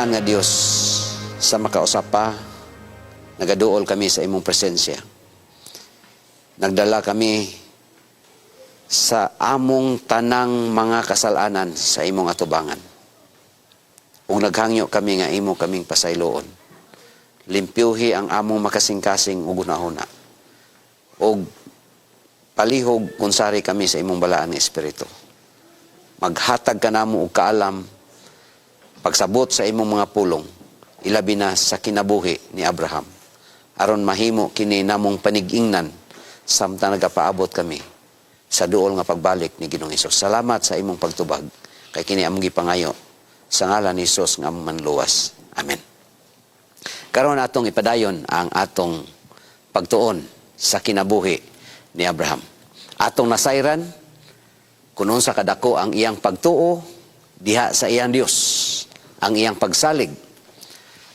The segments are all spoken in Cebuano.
Balaan nga Dios, sa makausa pa, nagaduol kami sa imong presensya. Nagdala kami sa among tanang mga kasalanan sa imong atubangan. Ug naghangyo kami nga imo kaming pasayloon. Limpyuhi ang among makasing-kasing ug hunahuna. Ug palihog kunsari kami sa imong balaan nga espiritu. Maghatag ka namo og kaalam pagsabot sa imong mga pulong, ilabi na sa kinabuhi ni Abraham, aron mahimo kini namong panigingnan samtang nagapaabot kami sa duol nga pagbalik ni Ginoong Hesus. Salamat sa imong pagtubag kay kini among gipangayo sa ngalan ni Hesus nga among manluwas. Amen. Karon, atong ipadayon ang atong pagtuon sa kinabuhi ni Abraham. Atong nasayran kung unsa kadako ang iyang pagtuo diha sa iyang Dios, ang iyang pagsalig,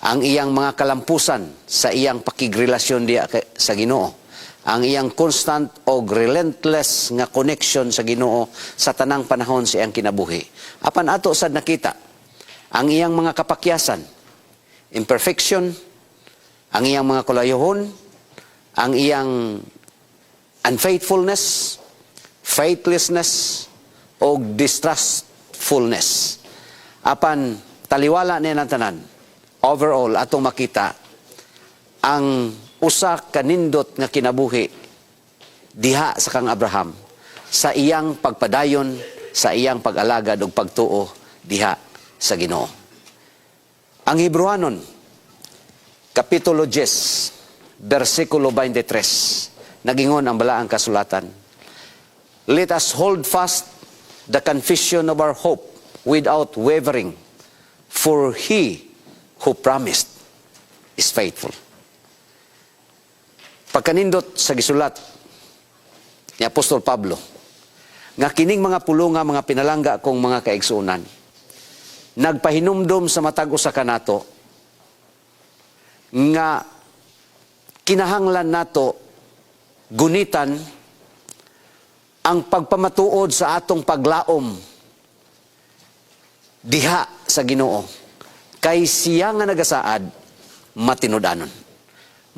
ang iyang mga kalampusan sa iyang pakigrelasyon diha sa Ginoo, ang iyang constant o relentless nga connection sa Ginoo sa tanang panahon sa iyang kinabuhi. Apan ato sad nakita ang iyang mga kapakyasan, imperfection, ang iyang mga kulayohon, ang iyang unfaithfulness, faithlessness, o distrustfulness. Apan taliwala niya ng tanan, overall atong makita ang usa kanindot nga kinabuhi diha sa kang Abraham sa iyang pagpadayon sa iyang pag-alagad ug pagtuo diha sa Ginoo. Ang Hebrewanon Kapitulo 10, versikulo 23, nagingon ang balaang kasulatan, "Let us hold fast the confession of our hope without wavering, for He who promised is faithful." Pagkanindot sa gisulat ni Apostol Pablo, nga kining mga pulunga, mga pinalangga kong mga kaigsuonan, nagpahinumdom sa matag usa kanato nga kinahanglan nato gunitan ang pagpamatuod sa atong paglaom diha sa Ginoo kay siya nga nagasaad matinud-anon.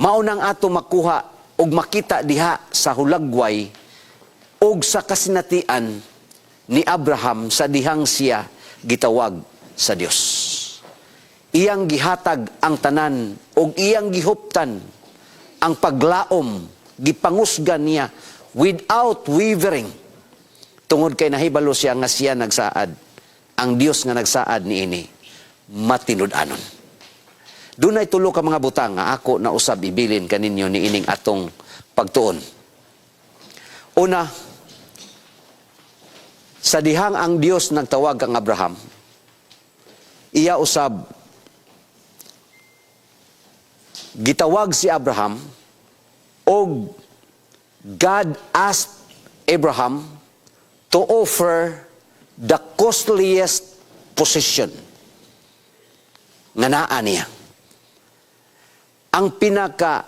Mao nang ato makuha og makita diha sa hulagway og sa kasinatian ni Abraham sa dihang siya gitawag sa Dios. Iyang gihatag ang tanan og iyang gihuptan ang paglaom, gipangusgan niya without wavering. Tungod kay nahibalo siya nga siya nagsaad, ang Dios nga nagsaad niini matinud-anon. Dunay tulo ka mga butang nga ako na usab ibilin kaninyo niining atong pagtuon. Una, sa dihang ang Dios nagtawag kang Abraham, iya usab gitawag si Abraham og God asked Abraham to offer the costliest possession nga naa niya. Ang pinaka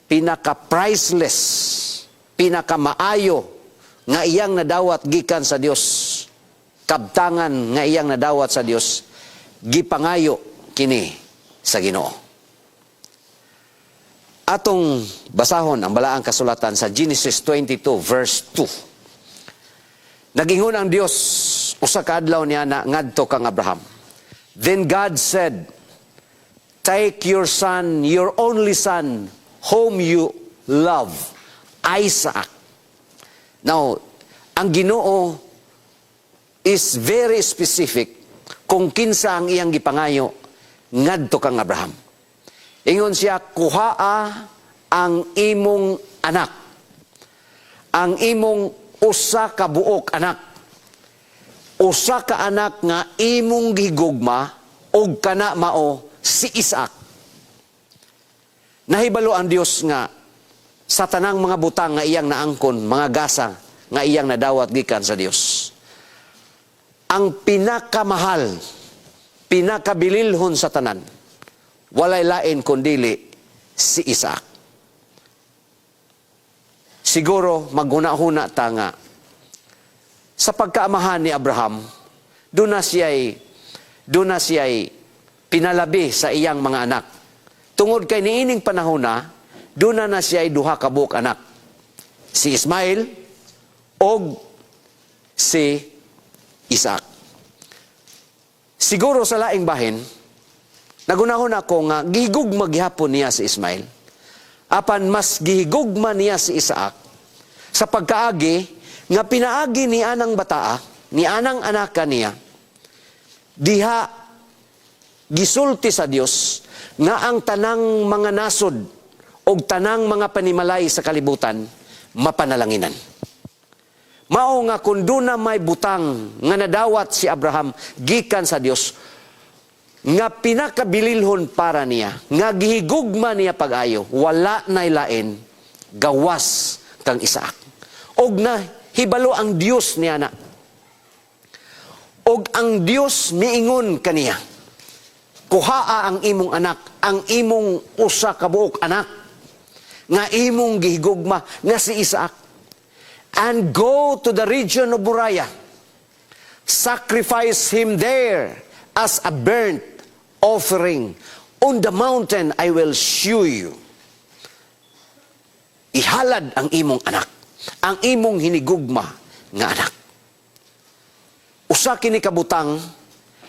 pinaka priceless, pinaka maayo nga iyang nadawat gikan sa Dios, kabtangan nga iyang nadawat sa Dios, gipangayo kini sa Ginoo. Atong basahon ang balaang kasulatan sa Genesis 22 verse 2. Nagingon ang Dios usa ka adlaw niya na ngadto kang Abraham. Then God said, "Take your son, your only son, whom you love, Isaac." Now, ang Ginoo is very specific kung kinsa ang iyang gipangayo ngadto kang Abraham. Ingon siya, "Kuhaa ang imong anak. Ang imong usa ka buok anak. Usa ka anak nga imong gigugma ug kana mao si Isaac." Nahibalo ang Dios nga sa tanang mga butang nga iyang naangkon, mga gasa nga iyang nadawat gikan sa Dios, ang pinakamahal, pinakabililhon sa tanan, walay lain kundili si Isaac. Siguro maghuna-huna ta nga sa pagkaamahan ni Abraham, doon na siya'y Pinalabi sa iyang mga anak. Tungod kay niining panahon na, duna na siya duha ka buok anak. Si Ismael og si Isaac. Siguro sa laing bahin, nagunahon ako nga gihigugma gihapon niya si Ismael. Apan mas gihigugma niya si Isaac sa pagkaagi nga pinaagi ni anang bataa, ni anang anaka niya, diha gisulti sa Dios nga ang tanang mga nasod og tanang mga panimalay sa kalibutan mapanalanginan. Mao nga kung duna may butang nga nadawat si Abraham gikan sa Dios nga pinakabililhon para niya, nga gihigugma niya pag-ayo, wala nay lain gawas kang Isaac. Og na hibalo ang Dios niya na. Og ang Dios miingon kaniya, "Kuhaa ang imong anak, ang imong usa ka buok anak, nga imong gihigugma nga si Isaac, and go to the region of Moriah. Sacrifice him there as a burnt offering on the mountain I will show you." Ihalad ang imong anak, ang imong hinigugma nga anak. Usa kini kabutang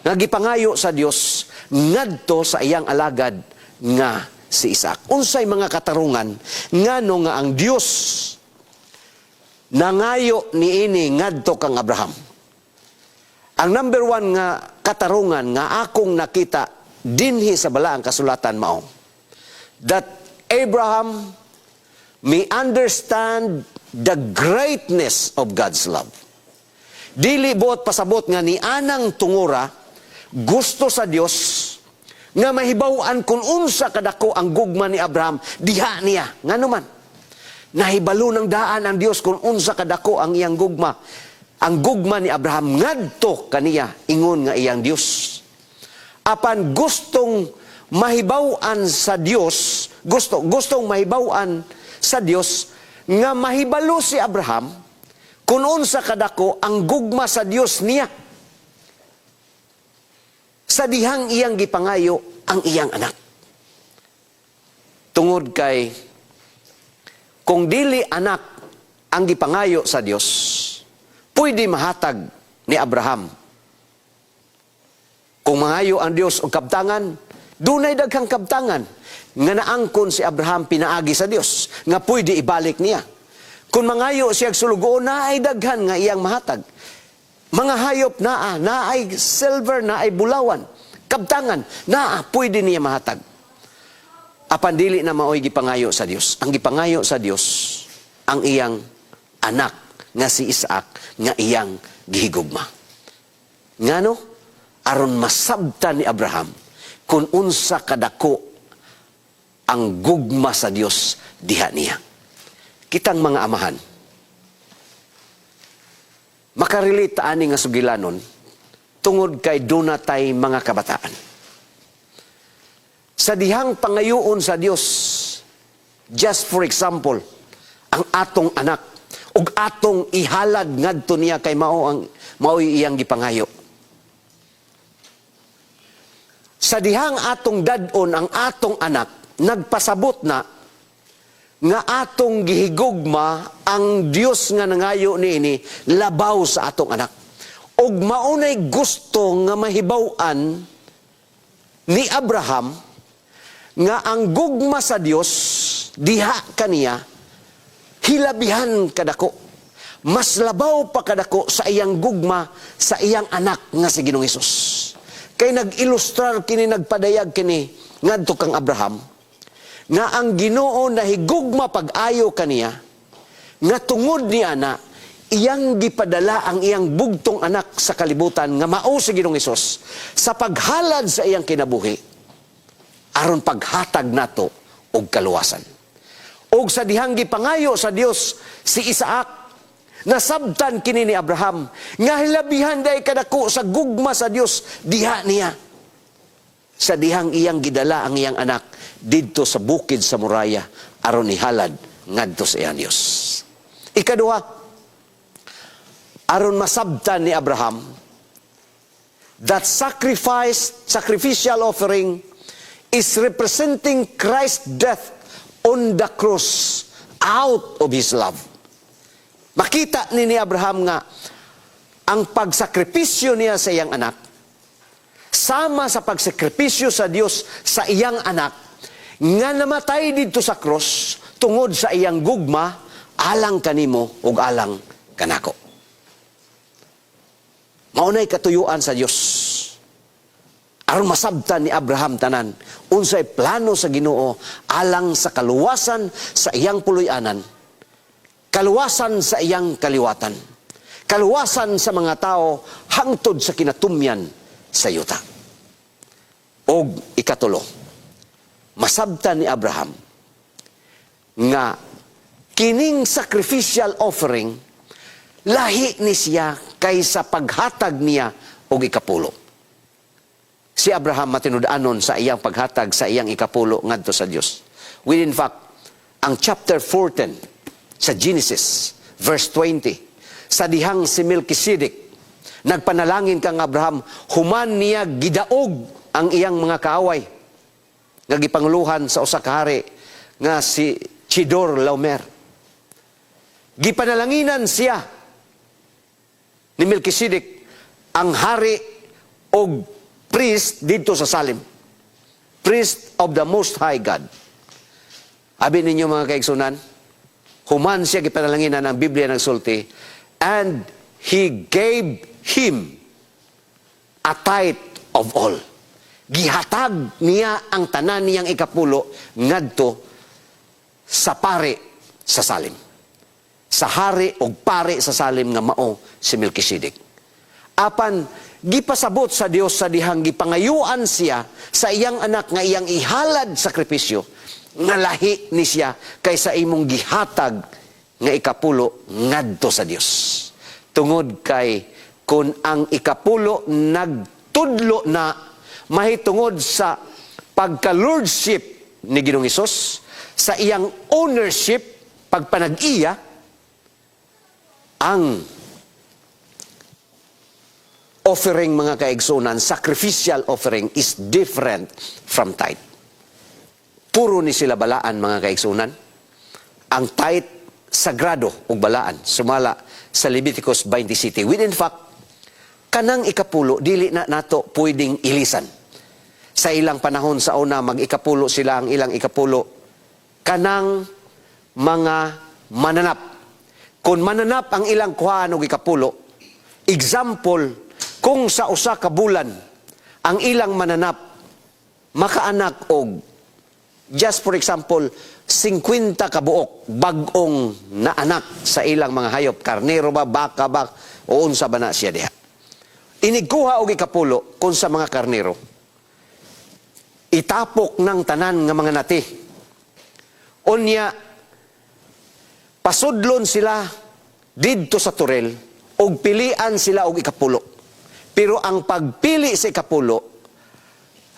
nga gipangayo sa Dios ngadto sa iyang alagad nga si Isaac. Unsay mga katarungan ngano nga ang Dios nangayo niini ngadto kang Abraham? Ang number one nga katarungan nga akong nakita dinhi sa Balaang Kasulatan mao that Abraham may understand the greatness of God's love. Dili buot pasabot nga ni anang tungura gusto sa Dios nga mahibaw-an kung unsa kadako ang gugma ni Abraham diha niya. Ngano man nahibalo ng daan ang Dios kung unsa kadako ang iyang gugma, ang gugma ni Abraham ngadto kaniya ingon nga iyang Dios. Apan gustong mahibaw-an sa Dios, gustong mahibaw-an sa Dios nga mahibalo si Abraham kung unsa kadako ang gugma sa Dios niya sa dihang iyang gipangayo ang iyang anak. Tungod kay kung dili anak ang gipangayo sa Dios, pwede mahatag ni Abraham. Kung mangayo ang Dios og kabtangan, dunay daghang kabtangan nga naangkon si Abraham pinaagi sa Dios nga pwede ibalik niya. Kung mangayo siya og sulugoon, naay daghan nga iyang mahatag. Mga hayop naa, naay silver, naay bulawan, kabtangan, naa, pwede niya mahatag. Apan dili na maoy gipangayo sa Dios. Ang gipangayo sa Dios ang iyang anak nga si Isaac nga iyang gihigugma. Ngano? Aron masabtan ni Abraham kung unsa kadako ang gugma sa Dios diha niya. Kitang mga amahan, makarelate ani nga sugilanon tungod kay duna tay mga kabataan. Sa dihang pangayoon sa Dios, just for example, ang atong anak ug atong ihalad ngadto niya kay mao ang mao'y iyang gipangayo. Sa dihang atong dad-on ang atong anak, nagpasabot na nga atong gihigugma ang Dios nga nangayo niini labaw sa atong anak. Ug maunay gusto nga mahibaw-an ni Abraham nga ang gugma sa Dios diha kaniya hilabihan kadako. Mas labaw pa kadako sa iyang gugma sa iyang anak nga si Ginoong Hesus. Kay nag-ilustrar kini, nagpadayag kini ngadto kang Abraham nga ang Ginoo nahigugma pag-ayo kaniya nga tungod ni ana iyang gipadala ang iyang bugtong anak sa kalibutan nga mao si Ginoong Hesus sa paghalad sa iyang kinabuhi aron paghatag nato og kaluwasan. Og sa dihang gipangayo sa Dios si Isaac, nasabtan kini ni Abraham nga hilabihan day kadako sa gugma sa Dios diha niya sa dihang iyang gidala ang iyang anak didto sa bukid sa Moriah aron ihalad ngadto sa iyang Dios. Ikaduha, aron masabtan ni Abraham That sacrifice, sacrificial offering, is representing Christ's death on the cross out of His love. Makita ni Abraham nga ang pagsakripisyo niya sa iyang anak, sama sa pagsakripisyo sa Dios sa iyang anak, nga namatay didto sa cross tungod sa iyang gugma alang kanimo ug alang kanako. Maunay katuyuan sa Dios. Aron masabtan ni Abraham tanan unsay plano sa Ginoo alang sa kaluwasan sa iyang puloy-anan, kaluwasan sa iyang kaliwatan, kaluwasan sa mga tao hangtod sa kinatumyan sa yuta. Og ikatulo, masabtan ni Abraham nga kining sacrificial offering lahi ni siya kaysa paghatag niya og ikapulo. Si Abraham matinud-anon sa iyang paghatag sa iyang ikapulo ngadto sa Dios. When in fact, ang chapter 14 sa Genesis, verse 20, sa dihang si Melchizedek nagpanalangin kang Abraham human niya gidaog ang iyang mga kaaway nga gipanguluhan sa usa ka hari nga si Chedorlaomer. Gipanalanginan siya ni Melchizedek, ang hari og priest didto sa Salem. Priest of the Most High God. Abi ninyo, mga kaigsunan, human siya gipanalanginan, ang Biblia nagsulti, "And he gave him a tithe of all." Gihatag niya ang tanan niyang ikapulo ngadto sa pare sa Salem. Sa hari og pare sa Salem nga mao si Melchizedek. Apan gipasabot sa Dios sa dihang gipangayuan siya sa iyang anak nga iyang ihalad sakripisyo, nga lahi ni siya kaysa imong gihatag nga ikapulo ngadto sa Dios. Tungod kay kung ang ikapulo nagtudlo na mahitungod sa pagka-lordship ni Ginoong Hesus, sa iyang ownership, pagpanag-iya, ang offering, mga kaigsunan, sacrificial offering is different from tithe. Puro ni sila balaan, mga kaigsunan. Ang tithe, sagrado ug balaan, sumala sa Leviticus 27. When in fact, kanang ikapulo, dili na nato pwedeng ilisan. Sa ilang panahon sa una, mag-ikapulo sila, ang ilang ikapulo, kanang mga mananap. Kung mananap ang ilang kuhaan og ikapulo, example, kung sa usa ka bulan, ang ilang mananap, makaanak og, just for example, 50 kabuok bag-ong naanak sa ilang mga hayop, karnero ba, baka ba, o unsa ba na siya diha. Inigkuha og ikapulo kung sa mga karnero, itapok ng tanan nga mga nati. Unya, pasudlon sila didto sa toril og pilian sila og ikapulo. Pero ang pagpili sa ikapulo,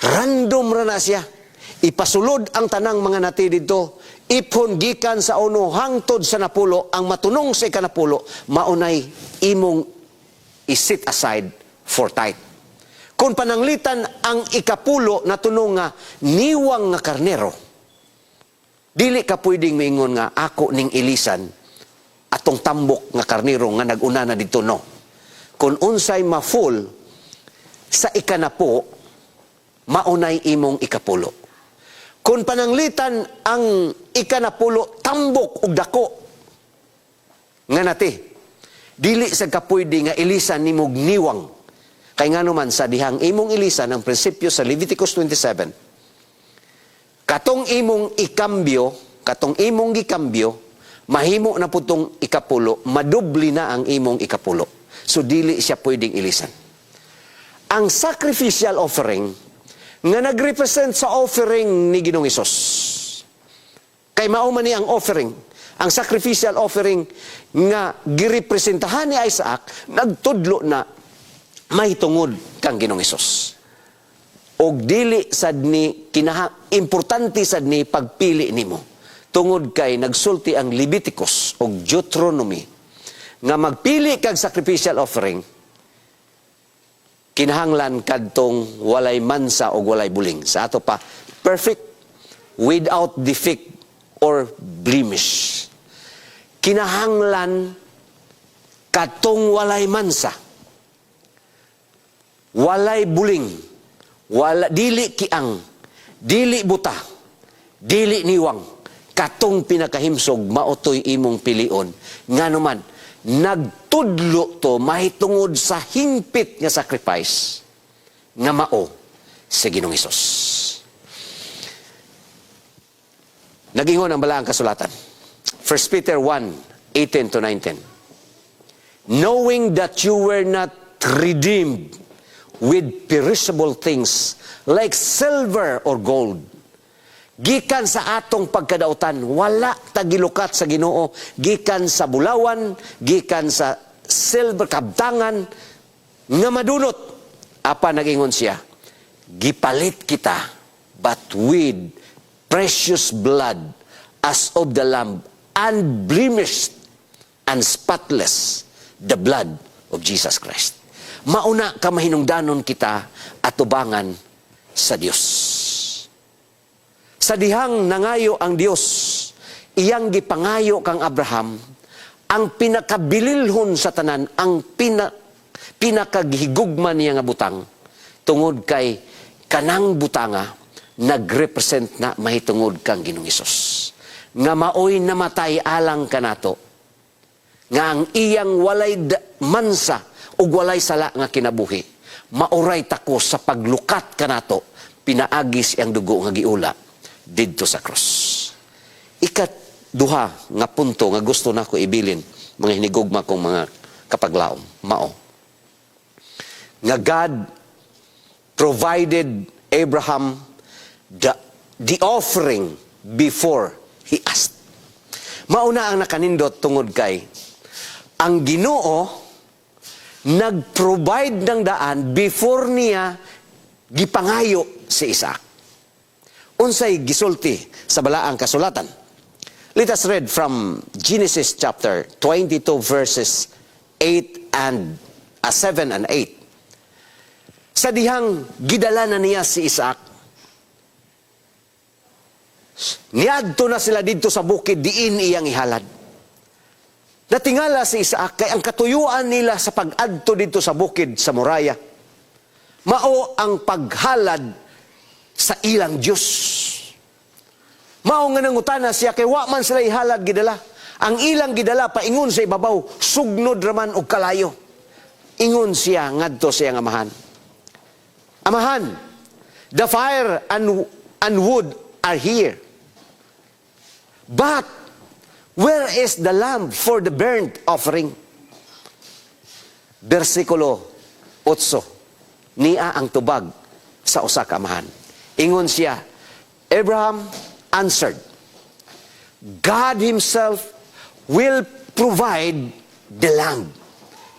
random ra na siya. Ipasulod ang tanang mga nati didto, iphon gikan sa uno hangtod sa napulo, ang matunong sa ikanapulo, maunay imong i-set aside for tithe. Kung pananglitan ang ikapulo natunong nga niwang nga karnero, dili ka pwedeng maingon nga ako ning ilisan atong tambok nga karnero nga nag-una na didto, no. Kung unsay ma-full sa ikanapo, maunay imong ikapulo. Kung pananglitan ang ikanapulo tambok og dako nga nati, dili sa ka pwede nga ilisan nimog niwang. Kay ngano man, sa dihang imong ilisan, ang prinsipyo sa Leviticus 27, katong imong ikambyo, katong imong gikambyo, mahimo na putong ikapulo, madubli na ang imong ikapulo. So dili siya pwedeng ilisan. Ang sacrificial offering nga nagrepresent sa offering ni Ginoong Hesus. Kay mao man ni ang offering, ang sacrificial offering nga girepresentahan ni Isaac, nagtudlo na mahitungod kang Ginoong Hesus. Og dili sad ni kinaha importante sad ni pagpili nimo. Tungod kay nagsulti ang Leviticus og Deuteronomy nga magpili kag sacrificial offering. Kinahanglan kadtong walay mansa o walay buling. Sa ato pa, perfect, without defect or blemish. Kinahanglan katong walay mansa, walay buling, wala, dili kiang, dili buta, dili niwang, katong pinakahimsog mao toy imong pilion. Ngano man, nagtudlo to mahitungod sa hingpit nga sacrifice nga mao sa Ginoong Hesus. Nagingon ang balaang kasulatan. 1 Peter 1, 18 to 19. "Knowing that you were not redeemed with perishable things like silver or gold." Gikan sa atong pagkadautan, wala ta gilukat sa Ginoo, gikan sa bulawan, gikan sa silver, kabtangan, nga madunot. Apa nagingon siya, gipalit kita, but with precious blood as of the Lamb, unblemished and spotless, the blood of Jesus Christ. Mauna ka mahinungdanon kita atubangan sa Dios. Sa dihang nangayo ang Dios, iyang gipangayo kang Abraham, ang pinakabililhon sa tanan, ang pinakagihigugma niya nga butang, tungod kay kanang butanga, nagrepresent na mahitungod kang Ginoong Hesus. Nga maoy namatay alang kanato, nga ang iyang walay mansa ug walay sala nga kinabuhi, mauray takos sa paglukat kanato, pinaagi siyang dugo nga giula didto sa cross. Ikat duha nga punto nga gusto nako ibilin, mga hinigugma kong mga kapaglaom, mao nga God provided Abraham the offering before he asked. Mauna ang nakanindot tungod kay ang Ginoo nag-provide ng daan before niya gipangayo si Isaac. Unsay gisulti sa balaang kasulatan? Let us read from Genesis chapter 22 verses 8 and 7 and 8. Sa dihang gidala na niya si Isaac, niadto na sila didto sa bukid diin iyang ihalad. Natingala si Isaac kay ang katuyuan nila sa pag-adto didto sa bukid sa Moriah mao ang paghalad sa ilang Diyos. Mao nga nangutana siya kay wa man sila ihalad gidala. Ang ilang gidala, paingon sa ibabaw, sugnod raman og kalayo. Ingon siya ngadto sa iyang amahan. "Amahan, the fire and wood are here. But where is the lamb for the burnt offering?" Bersikulo 8. Nia ang tubag sa usa ka amahan. Ingon siya, Abraham answered, "God himself will provide the lamb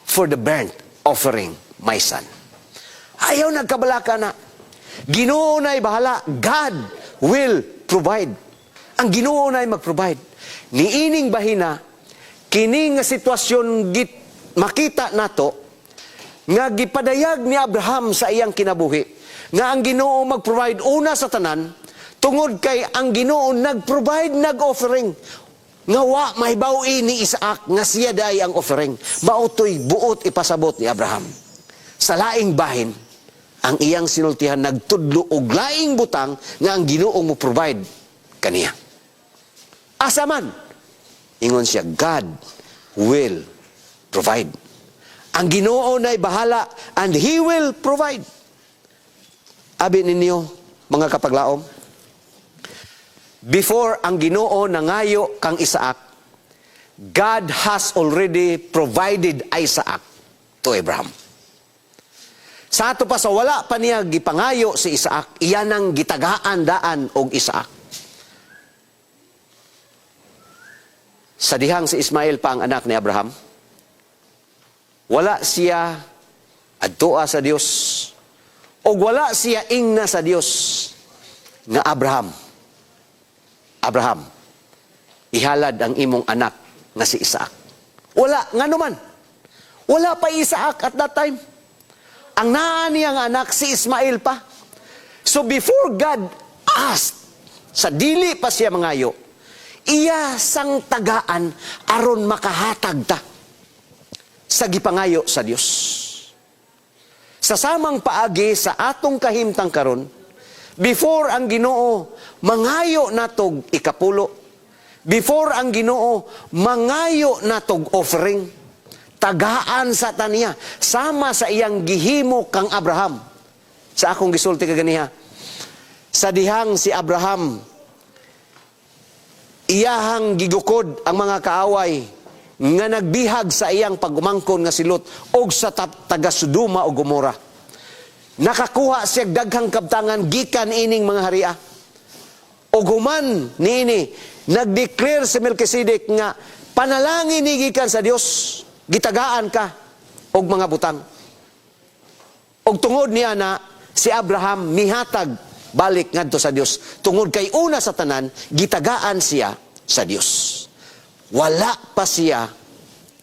for the burnt offering, my son." Ayaw nagkabalaka na. Ginoo na'y bahala. God will provide. Ang Ginoo na'y mag-provide. Niining bahina, kini nga sitwasyon git, makita nato nga gipadayag ni Abraham sa iyang kinabuhi nga ang Ginoo mag-provide una sa tanan tungod kay ang Ginoo nag-provide, nag-offering nga wa mahibaw-i ni Isaac nga siya day ang offering. Mao to'y buot ipasabot ni Abraham. Sa laing bahin, ang iyang sinultihan nagtudlo og laing butang nga ang Ginoo mo provide kaniya. Asa man? Ingon siya, "God will provide." Ang Ginoo na'y bahala and He will provide. Abi ninyo, mga kapaglaom, before ang Ginoo nangayo kang Isaac, God has already provided Isaac to Abraham. Sa ato pa sa wala pa niya gipangayo si Isaac, iyan ang gitagaan daan og Isaac. Sa dihang si Ismael pa ang anak ni Abraham, wala siya adtoa sa Dios og wala siya ingna sa Dios nga, "Abraham, Abraham, ihalad ang imong anak nga si Isaac." Wala, ngano man. Wala pa Isaac at that time. Ang naa niyang anak, si Ismael pa. So before God asked, sa dili pa siya mangayo, iya sang tagaan aron makahatag ta sa gipangayo sa Dios. Sa samang paagi sa atong kahimtang karon, before ang Ginoo mangayo natog ikapulo, before ang Ginoo mangayo natog offering, tagaan sa ta niya sama sa iyang gihimo kang Abraham. Sa akong gisulti kaganiha, sa dihang si Abraham iyahang gigukod ang mga kaaway nga nagbihag sa iyang pag-umangkon nga si Lot og sa taga Sodoma o Gomora. Nakakuha siya daghang kabtangan gikan ining mga haria. Og human niini, nagdeclare si Melchizedek nga panalangin ni gikan sa Dios, gitagaan ka og mga butang. Og tungod niya na si Abraham mihatag balik ngadto sa Dios, tungod kay una sa tanan gitagaan siya sa Dios. Wala pa siya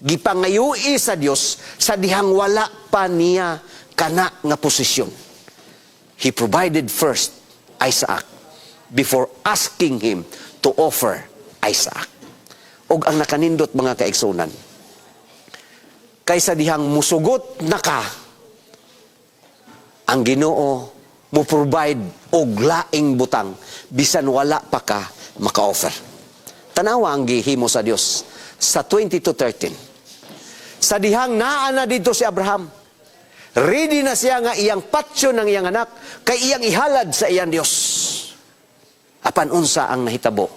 gipangayui sa Dios sa dihang wala pa niya kana nga posisyon. He provided first Isaac before asking him to offer Isaac. Og ang nakanindot, mga kaigsunan, kaysa dihang musugot na ka, ang Ginoo mo provide og laing butang bisan wala pa ka maka-offer. Tanawa ang gihimo sa Dios sa 22:13. Sa dihang naa na dito si Abraham, ready na siya nga iyang patyon ng iyang anak kay iyang ihalad sa iyang Dios. Apan unsa ang nahitabo,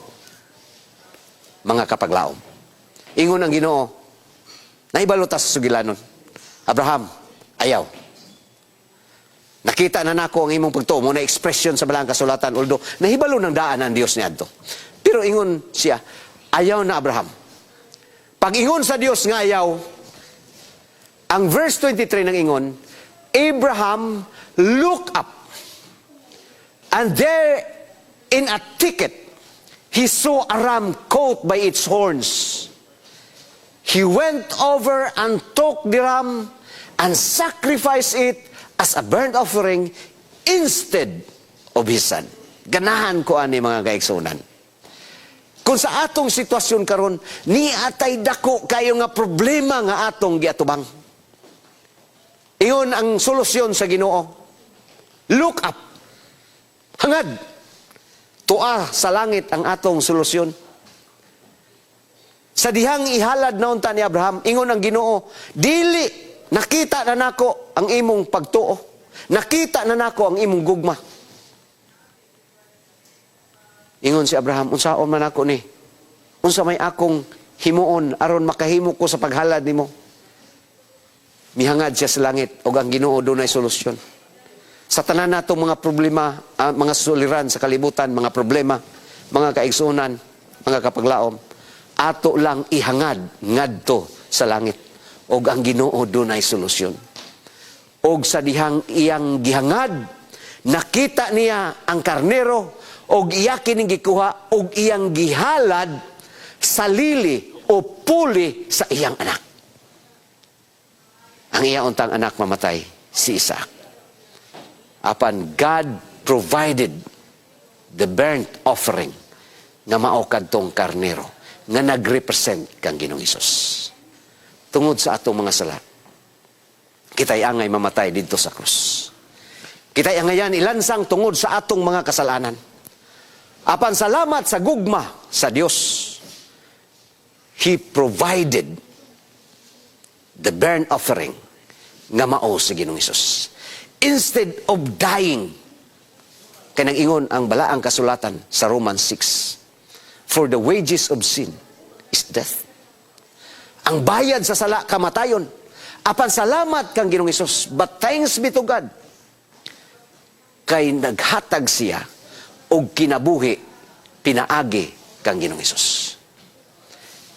mga kapaglaom? Ingon ang Ginoo, "Nahibalo ta sa sugilanon. Abraham, ayaw. Nakita na nako ang imong pagtuo." Mao na expression sa Balaang Kasulatan, although nahibalo ng daan ang Dios niadto. Pero ingon siya, "Ayaw na, Abraham." Pag ingon sa Dios nga ayaw, ang verse 23 ng ingon, "Abraham look up, and there in a thicket, he saw a ram caught by its horns. He went over and took the ram and sacrificed it as a burnt offering instead of his son." Ganahan ko ani, mga kaigsunan. Kung sa atong sitwasyon karon ni atay dako kayo nga problema nga atong giatubang, ingon ang solusyon sa Ginoo, "Look up." Hangad. Tua sa langit ang atong solusyon. Sa dihang ihalad na unta ni Abraham, ingon ang Ginoo, "Dili, nakita na nako ang imong pagtuo. Nakita na nako ang imong gugma." Ingon si Abraham, "Unsaon man ako ni? Unsa may akong himuon aron makahimo ko sa paghalad nimo?" Mihangad siya sa langit ug ang Ginoo dunay solusyon. Sa tanan natong mga problema, mga suliran sa kalibutan, mga problema, mga kaigsunan, mga kapaglaom, ato lang ihangad ngadto sa langit ug ang Ginoo dunay solusyon. Og sa dihang iyang gihangad, nakita niya ang karnero og iya kining gikuha og iyang gihalad sa lili o puli sa iyang anak. Ang iya untang anak mamatay, si Isaac. Apan God provided the burnt offering nga mao kadtong karnero nga nagrepresent kang Ginoong Hesus. Tungod sa atong mga sala, kita'y angay mamatay didto sa krus. Kita'y angayan ilansang tungod sa atong mga kasalanan. Apan salamat sa gugma sa Dios, He provided the burnt offering nga mao si Ginoong Hesus. Instead of dying, kay nag-ingon ang Balaang Kasulatan sa Romans 6, "For the wages of sin is death." Ang bayad sa sala, kamatayon. Apan salamat kang Ginoong Hesus, but thanks be to God, kay naghatag siya og kinabuhi pinaagi kang Ginoong Hesus.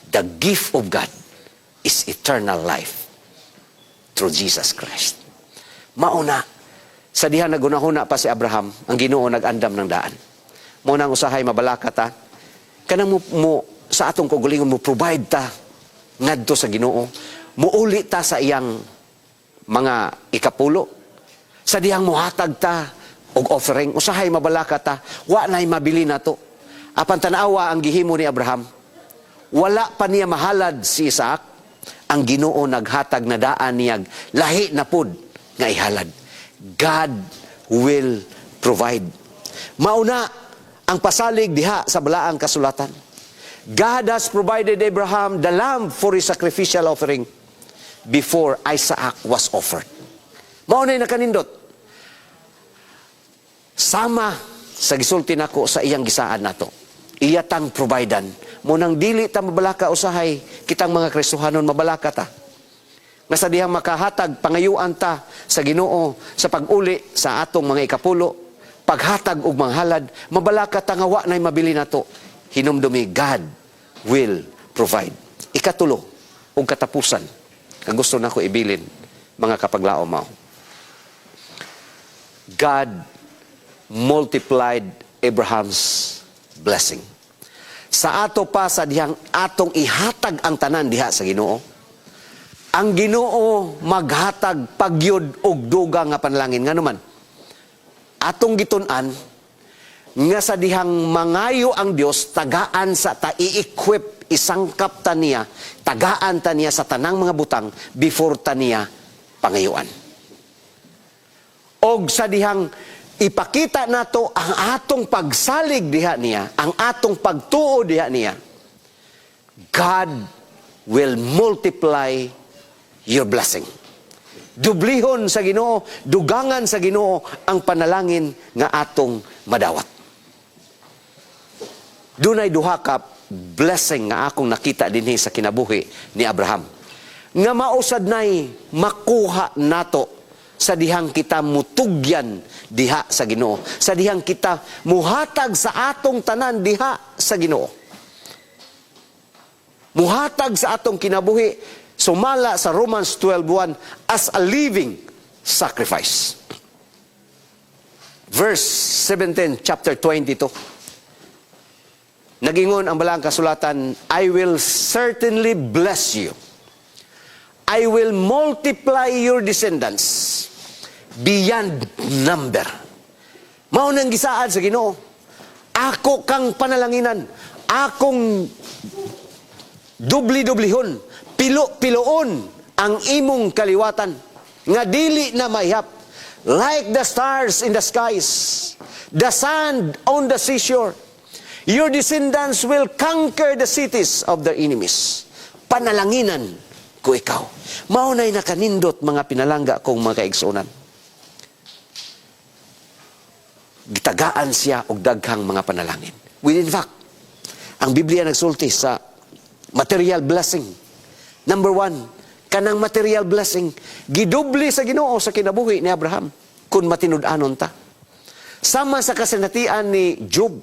The gift of God is eternal life through Jesus Christ. Mauna, sa diha nagunahuna pa si Abraham, ang Ginoo nag-andam ng daan. Mao nang usahay mabalaka ta, kanang mo sa atong kaugalingon mo provide ta ngadto sa Ginoo, muuli ta sa iyang mga ikapulo. Sa dihang muhatag ta og offering, usahay mabalaka ta, wa na'y mabili nato. Apan tanawa ang gihimo ni Abraham. Wala pa niya mahalad si Isaac, ang Ginoo naghatag na daan niya lahi na pud nga ihalad. God will provide. Mauna ang pasalig diha sa balaang kasulatan. God has provided Abraham the lamb for his sacrificial offering before Isaac was offered. Mao na'y nakanindot. Sama sa gisulti nako sa iyang gisaad nato. Iya tang providean. Mao nang dili ta mabalaka usahay kitang mga Kristohanon, mabalaka ta. Nga sa dihang makahatag, pangayuan ta sa Ginoo sa pag-uli sa atong mga ikapulo, paghatag og mga halad, mabalaka ta nga wa na'y mabili nato. Hinumdumi, God will provide. Ikatulo, ug katapusan, nga gusto nako ibilin, mga kapaglaom mao. God multiplied Abraham's blessing. Sa ato pa sa dihang atong ihatag ang tanan diha sa Ginoo, ang Ginoo maghatag pagyud og dugang nga panalangin. Ngano man, atong gitun-an nga sa dihang mangayo ang Dios, tagaan sa ta, i-equip, isangkap ta niya, tagaan ta niya sa tanang mga butang before ta niya pangayuan. Og sa dihang ipakita nato ang atong pagsalig diha niya, ang atong pagtuo diha niya, God will multiply your blessing. Dublihon sa Ginoo, dugangan sa Ginoo ang panalangin nga atong madawat. Dunay duha ka blessing nga akong nakita dinhi sa kinabuhi ni Abraham, nga mausad nay makuha nato sa dihang kita mutugyan diha sa Ginoo, sa dihang kita muhatag sa atong tanan diha sa Ginoo. Muhatag sa atong kinabuhi sumala sa Romans 12:1 as a living sacrifice. Verse 17, chapter 22. Nagingon ang balaang kasulatan, "I will certainly bless you. I will multiply your descendants beyond number." Mao nang gisaad sa Ginoo. Ako kang panalanginan, akong dubli-dublihon, pilo-piloon ang imong kaliwatan nga dili na mahihap. "Like the stars in the skies, the sand on the seashore, your descendants will conquer the cities of their enemies." Panalanginan ko ikaw. Mao na'y nakanindot, mga pinalangga kong mga kaigsuonan. Gitagaan siya og daghang mga panalangin. Well, in fact, ang Biblia nagsulti sa material blessing. Number one, kanang material blessing, gidubli sa Ginoo sa kinabuhi ni Abraham kung matinud-anon ta. Sama sa kasinatian ni Job,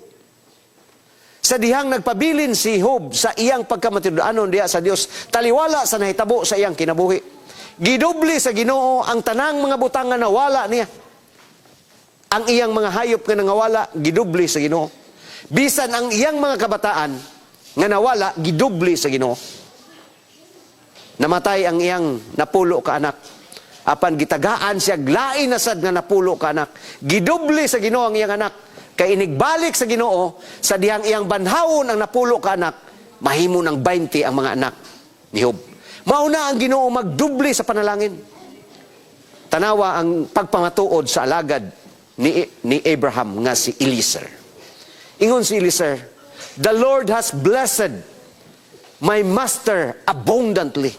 sa dihang nagpabilin si Job sa iyang pagkamatinud-anon diha sa Dios, taliwala sa nahitabo sa iyang kinabuhi, gidubli sa Ginoo ang tanang mga butang nga nawala niya. Ang iyang mga hayop nga nangawala, gidubli sa Ginoo. Bisan ang iyang mga kabataan nga nawala, gidubli sa Ginoo. Namatay ang iyang 10 ka anak. Apan gitagaan siya lain na sad nga 10 ka anak. Gidubli sa Ginoo ang iyang anak. Kay inigbalik sa Ginoo, sa dihang iyang banhawon ang 10 ka anak, mahimo ng 20 ang mga anak ni Job. Mauna ang Ginoo magdubli sa panalangin. Tanawa ang pagpamatuod sa alagad ni Abraham nga si Eliezer. Ingon si Eliezer, "The Lord has blessed my master abundantly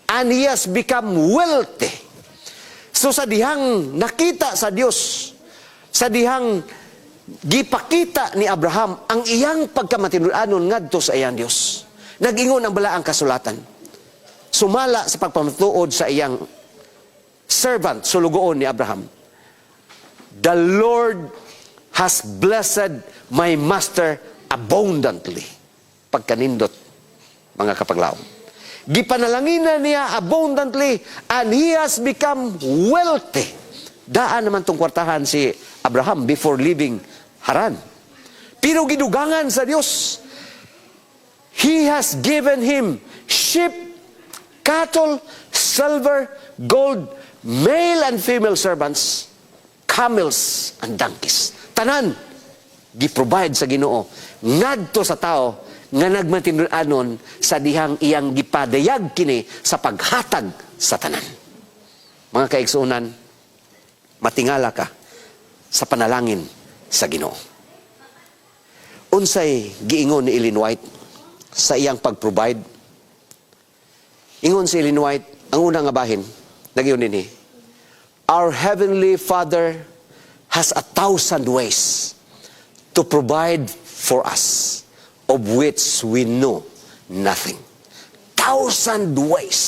and he has become wealthy." So sa dihang nakita sa Dios, sa dihang gipakita ni Abraham ang iyang pagkamatinud-anon ngadto sa iyang Dios, nag-ingon ang balaang kasulatan, sumala sa pagpamatuod sa iyang servant, sulugoon ni Abraham, "The Lord has blessed my master abundantly." Pagkanindot, mga kapaglaom. Gipanalanginan niya abundantly and he has become wealthy. Daan naman tong kwartahan si Abraham before leaving Haran. Pero gidugangan sa Dios. He has given him sheep, cattle, silver, gold, Male and female servants, camels and donkeys. Tanan gi-provide sa Ginoo ngadto sa tao nga nagmatinud-anon sa dihang iyang gipadayag kini sa paghatag sa tanan. Mga kaigsuonan, matingala ka sa panalangin sa Ginoo. Unsay giingon ni Ellen White sa iyang pag-provide? Ingon si Ellen White, ang una nga bahin, nagyun dinhi, "Our Heavenly Father has a thousand ways to provide for us, of which we know nothing." Thousand ways.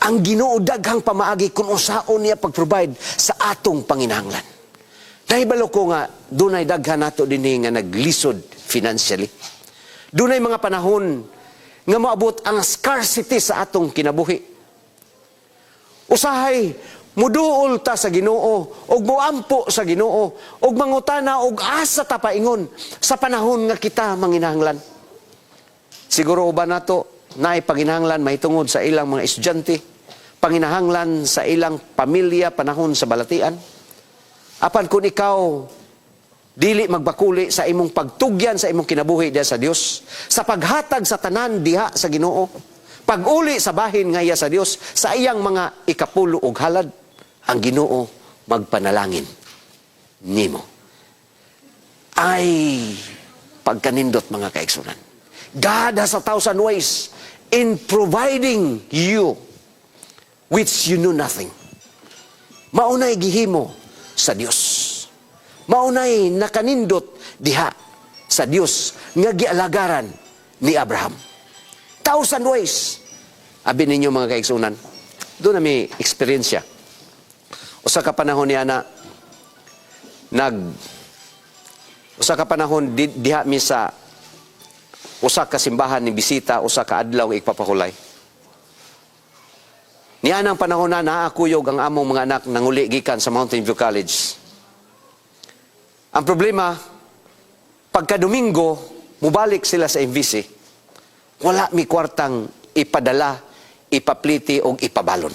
Ang Ginoo daghang pamaagi kung unsaon niya pag-provide sa atong panginahanglan. Nahibalo ko nga dunay daghan nato dinhi nga naglisod financially. Dunay mga panahon nga moabot ang scarcity sa atong kinabuhi. Usahay muduol ta sa Ginoo ug moampo sa Ginoo ug mangutana og asa ta paingon sa panahon nga kita manginahanglan. Siguro uban nato naay panginahanglan mahitungod sa ilang mga estudyante, panginahanglan sa ilang pamilya panahon sa balatian. Apan kung ikaw dili magbakuli sa imong pagtugyan sa imong kinabuhi diha sa Dios, sa paghatag sa tanan diha sa Ginoo, pag-uli sa bahin nga iya sa Dios sa iyang mga ikapulo og halad, ang Ginoo magpanalangin nimo. Ay pagkanindot, mga kaigsuonan. God has a thousand ways in providing you which you know nothing. Maunay gihimo sa Dios. Maunay nakanindot diha sa Dios nga gialagaran ni Abraham. Thousand ways. Abi ninyo, mga kaigsuonan, duna mi eksperyensya. Usa ka panahon niya na nag usa ka panahon diha mi sa usa ka simbahan ni bisita usa ka adlaw nga igpapahulay. Niya nang panahon na naakuyog ang among mga anak nanguli gikan sa Mountain View College. Ang problema, pagka Domingo, mubalik sila sa MVC, wala mi kwartang ipadala, ipapliti o ipabalon.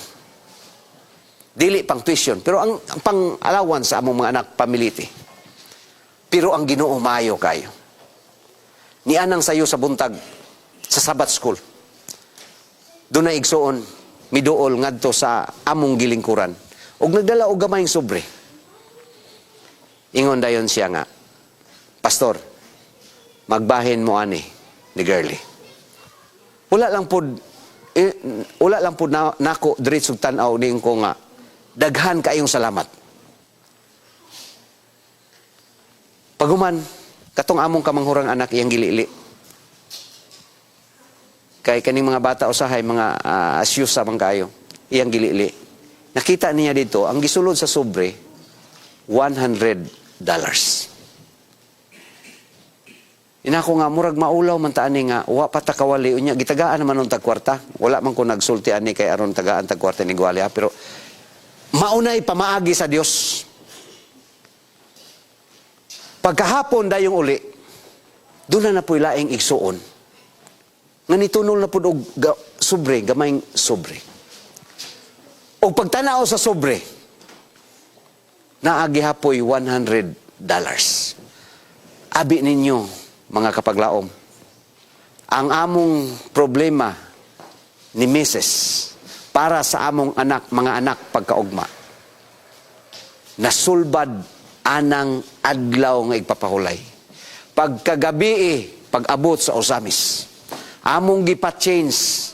Dili pang tuition, pero ang pang allowance sa among mga anak pamiliti. Pero ang Ginoo maayo kayo. Nianang sayo sa buntag sa Sabbath school. Duna igsuon miduol ngadto sa among gilingkuran. Ug nagdala og gamayng sobre. Ingon dayon siya nga, "Pastor, magbahin mo ani ni Girlie." Wala lang pud na, nako diretso tan-aw ning ko nga daghan kaayong salamat. Paguman katong among kamanghurang anak iyang gilili. Kay kaning mga bata usahay mga asyusa man kayo, iyang gilili. Nakita niya dito ang gisulod sa sobre, $100. Inako nga murag maulaw man ta ani nga wa pa ta kawali, unya gitagaan naman og tag kwarta. Wala man ko nagsulti ani kay aron tagaan tag kwarta ni Gwali ha, pero maunay pamaagi sa Dios. Pagkahapon dayong uli, duna na po'y laing igsuon nga nitunol na pud og sobre, gamayng sobre. Og pagtanaw sa sobre, naa gihapoy $100. Abi ninyo, mga kapaglaom, ang among problema ni Mrs. para sa among anak, mga anak pagkaugma, nasulbad anang adlaw nga igpapahulay. Pagkagabi, pag-abot sa Ozamiz, among gipa-change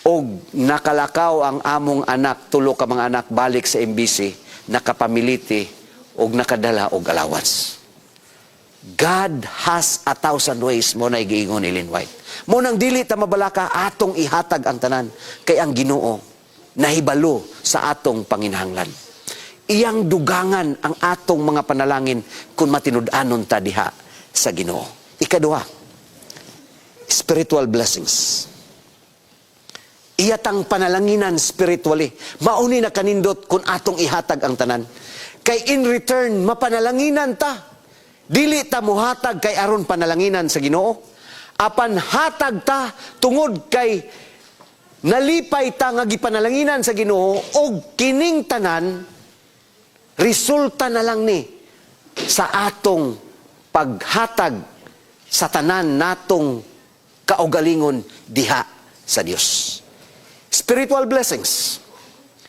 og nakalakaw ang among anak, tulo ka mga anak, balik sa MBC, nakapamiliti og nakadala og allowance. God has a thousand ways, mao na giingon ni Ellen White. Mao nang dili ta mabalaka, atong ihatag ang tanan kay ang Ginoo nahibalo sa atong panginahanglan. Iyang dugangan ang atong mga panalangin kung matinud-anon ta diha sa Ginoo. Ikaduha, spiritual blessings. Iyatang panalanginan spiritually. Mauni na kanindot kung atong ihatag ang tanan. Kay in return, mapanalanginan ta. Dili ta muhatag kay aron panalanginan sa Ginoo. Apan hatag ta tungod kay Nalipay ta nga gipanalanginan sa Ginoo og kining tanan resulta na lang ni sa atong paghatag sa tanan natong kaugalingon diha sa Dios. Spiritual blessings.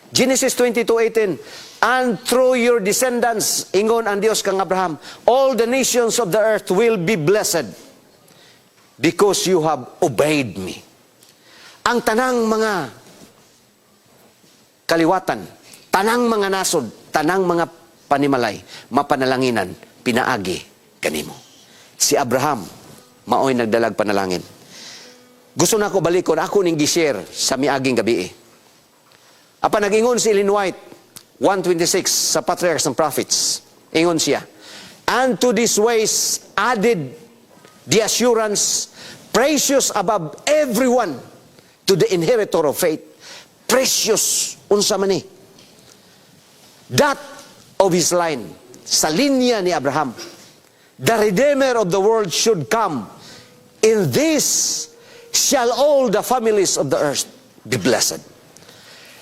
Genesis 22:18, "And through your descendants," ingon ang Dios kang Abraham, "all the nations of the earth will be blessed because you have obeyed me." Ang tanang mga kaliwatan, tanang mga nasod, tanang mga panimalay, mapanalanginan, pinaagi kanimo. Si Abraham, maoy nagdalag panalangin. Gusto na ako balikon, ako ning gi-share sa miaging gabi. Apan nag-ingon si Ellen White, 126 sa Patriarchs and Prophets. Ingon siya, "And to these was added the assurance precious above everyone to the inheritor of faith." Precious, unsa man ni? "That of his line," sa linya ni Abraham, "the Redeemer of the world should come. In this shall all the families of the earth be blessed."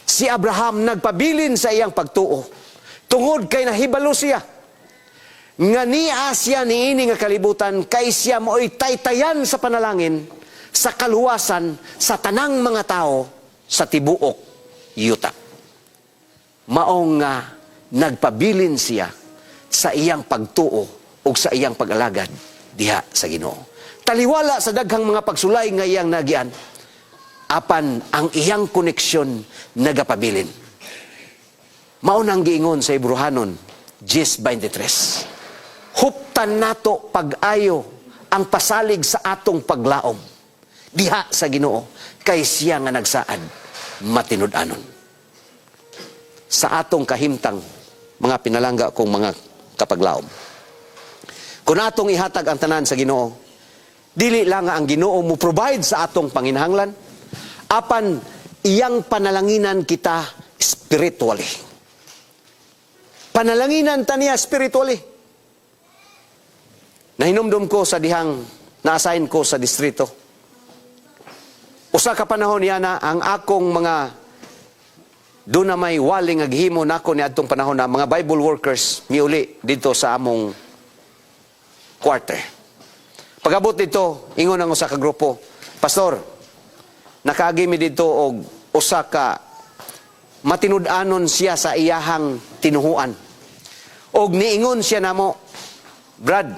Si Abraham nagpabilin sa iyang pagtuo tungod kay nahibalo siya nga niya siya niini nga kalibutan kay siya mo'y taytayan sa panalangin sa kaluwasan sa tanang mga tao sa tibuok yuta. Maong nga nagpabilin siya sa iyang pagtuo ug sa iyang pag-alagad diha sa Ginoo. Taliwala sa daghang mga pagsulay nga iyang nagian, apan ang iyang koneksyon nagapabilin. Mao nang giingon sa Hebreohanon 10:23, "Huptan nato pag-ayo ang pasalig sa atong paglaom diha sa Ginoo, kay siya nga nagsaad matinud-anon." Sa atong kahimtang, mga pinalangga kong mga kapaglaom, kung atong ihatag ang tanan sa Ginoo, dili lang nga ang Ginoo mo provide sa atong panginahanglan, apan iyang panalanginan kita spiritually. Panalanginan ta niya spiritually. Nahinumdum ko sa dihang na-assign ko sa distrito. Usa ka panahon niya na ang akong mga doon na may wali nga gihimo nako ni adtong panahon na mga Bible workers miuli dito sa among quarter. Pag-abot dito, ingon ang usa ka grupo, "Pastor, nakaagi mi dito og usa ka matinud-anon siya sa iyahang tinuhuan. Og niingon siya namo, 'Brad,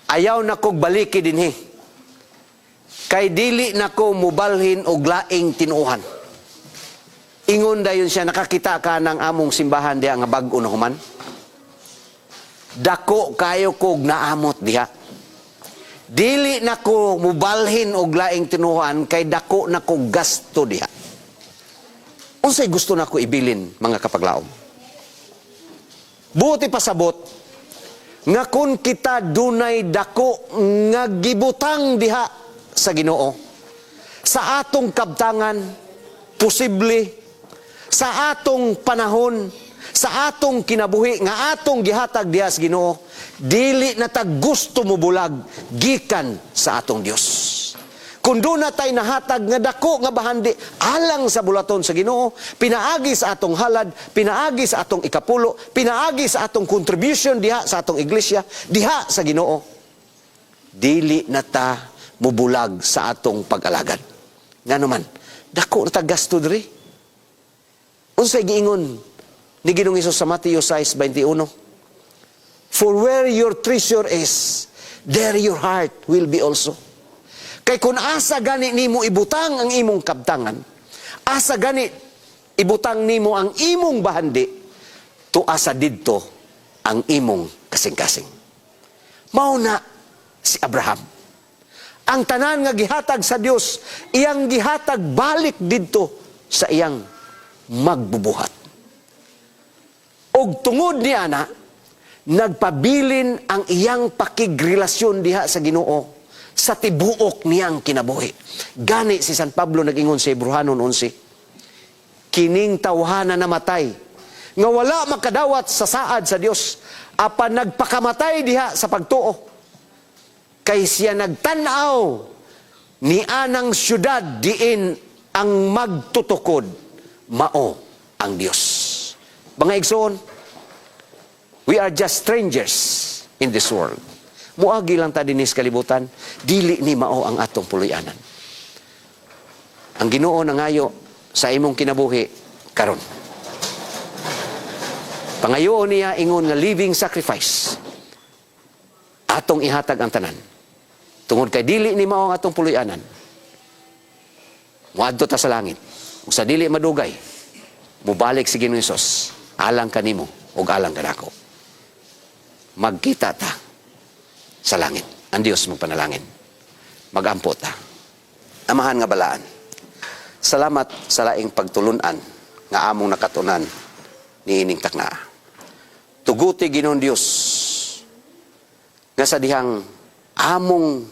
ayaw na kog baliki dinhi. Kay dili na ko mubalhin og laing tinuohan.'" Ingon dayon siya, "Nakakita ka ng among simbahan diha nga bag-o na human. Dako kayo kog naamot diha. Dili na ko mubalhin og laing tinuohan kay dako na ko gasto diha." Unsay gusto nako ibilin, mga kapaglaom? Buot ipasabot nga kung kita dunay dako nga gibutang diha sa Ginoo sa atong kabtangan, posible sa atong panahon, sa atong kinabuhi nga atong gihatag diha sa Ginoo, dili na ta gusto mo bulag gikan sa atong Dios. Kung doon na tay nahatag nga dako nga bahandi alang sa buluhaton sa Ginoo, pinaagi sa atong halad, pinaagi sa atong ikapulo, pinaagi sa atong contribution diha sa atong iglesia, diha sa Ginoo, dili na ta mubulag sa atong pag-alagad. Ngano man, dako na ta gasto diri. Unsay giingon ni Ginoong Hesus sa Mateo 6:21? "For where your treasure is, there your heart will be also." Kay kung asa gani nimo ibutang ang imong kabtangan, asa gani ibutang nimo ang imong bahandi, tuasa didto ang imong kasing-kasing. Mao na si Abraham. Ang tanan nga gihatag sa Dios, iyang gihatag balik didto sa iyang magbubuhat. Og tungod ni ana, nagpabilin ang iyang pakigrelasyon diha sa Ginoo sa tibuok niyang kinabuhi. Gani si San Pablo nag-ingon sa Hebreohanon 11, "Kining tawhana namatay nga wala makadawat sa saad sa Dios, apan nagpakamatay diha sa pagtuo kay siya nagtan-aw ni anang syudad diin Ang magtutukod mao ang Dios. Mga igsoon, we are just strangers in this world. Muagi lang ta dinhi sa kalibutan, dili ni mao ang atong puloy-anan. Ang Ginoo nangayo sa imong kinabuhi karon. Pangayoon niya ingon nga living sacrifice. Atong ihatag ang tanan. Tungod kay dili ni mao ang atong puloy-anan. Muadto ta sa langit. Ug sa dili madugay, mubalik si Ginoong Hesus alang kanimo ug alang kanako. Magkita ta sa langit. Ang Dios magpanalangin. Magampo ta. Amahan nga balaan. Salamat sa laing pagtulunan nga among nakatunan niining taknaa. Tuguti, Ginoong Dios, nga sa dihang among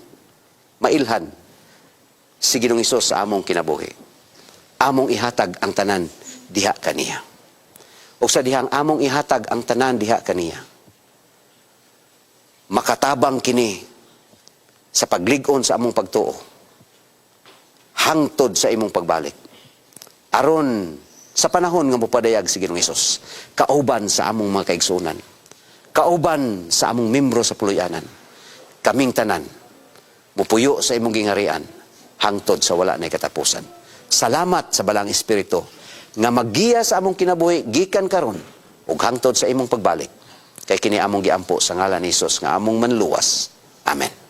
mailhan si Ginoong Hesus sa among kinabuhi, among ihatag ang tanan diha kaniya. O sa dihang among ihatag ang tanan diha kaniya, makatabang kini sa paglig-on sa among pagtuo hangtod sa imong pagbalik. Aron sa panahon nga mopadayag si Ginoong Hesus, kauban sa among mga kaigsunan, kauban sa among membro sa puloy-anan, kaming tanan mupuyo sa imong gingarian hangtod sa wala na katapusan. Salamat sa Balaang Espiritu nga maggiya sa among kinabuhi gikan karon ug hangtod sa imong pagbalik. Kay kini among giampo sa ngalan ni Hesus nga among Manluwas. Amen.